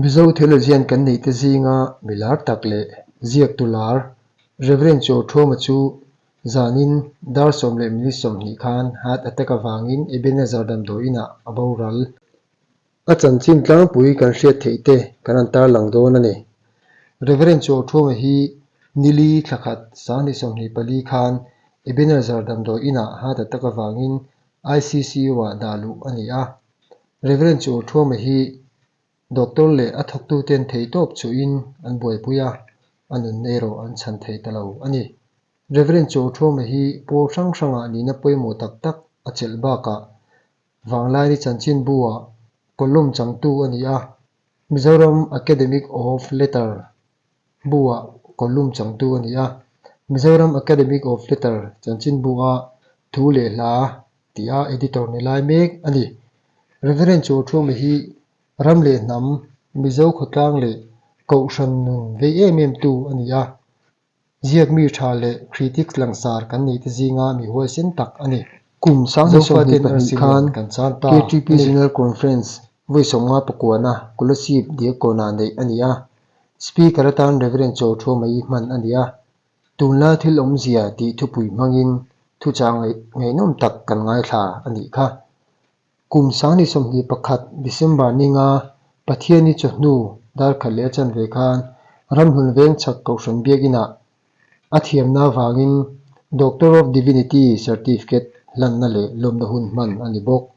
Mizo theologian kan neihte zinga mi lar tak leh ziaktu lar Rev. Chawthuama chu zanin dar 10:20 khan heart attack avangin Ebenezer damdawi inah a boral. A chanchin tlangpui kan hriat theih te kan han tarlang dawn a ni. Rev. Chawthuama hi nili thla khat 2024 khan Ebenezer damdawi inah heart attack avangin ICCU-ah dah luh a ni a. Rev. Chawthuama hi Doctor leh a thawktuten theihtawp chuhin an buaipui a, a nunna erawh an chhan thei ta lo a ni. Rev. Chawthuama hi pawl hrang hrangah nihna pawimawh tak tak a chelh bakah Vanglaini chanchinbu-ah column changtu a ni a, Mizoram Academic of Letter bu-ah column changtu a ni a, Mizoram Academic of Letter chanchinbu-a thu leh hla tia editor ni lai mek a ni. Reverend Chawthuama hi ram leh hnam, Mizo khawtlang leh Kohhran nun vei em em tu a ni a. Ziak mi tha leh critics langsar kan neih te zinga mi huaisen tak a ni. Kum 2022 khan KTP General Conference vawi 59 Kolasib Diakkawnah neih a ni a. Speaker atan Rev. Chawthuama hi hman a ni a. Tunlai thil awmzia tih thupui hmangin thuchah ngaihnawm tak kan ngaithla a nih kha. Kum 2021 December ninga Pathiani chawhnu dar khat leh a chanve khan Ramhlun Vengchhak Kohhran Biakinah a thiamna avangin Doctor of Divinity Certificate hlanna leh lawmna hun hman a ni bawk.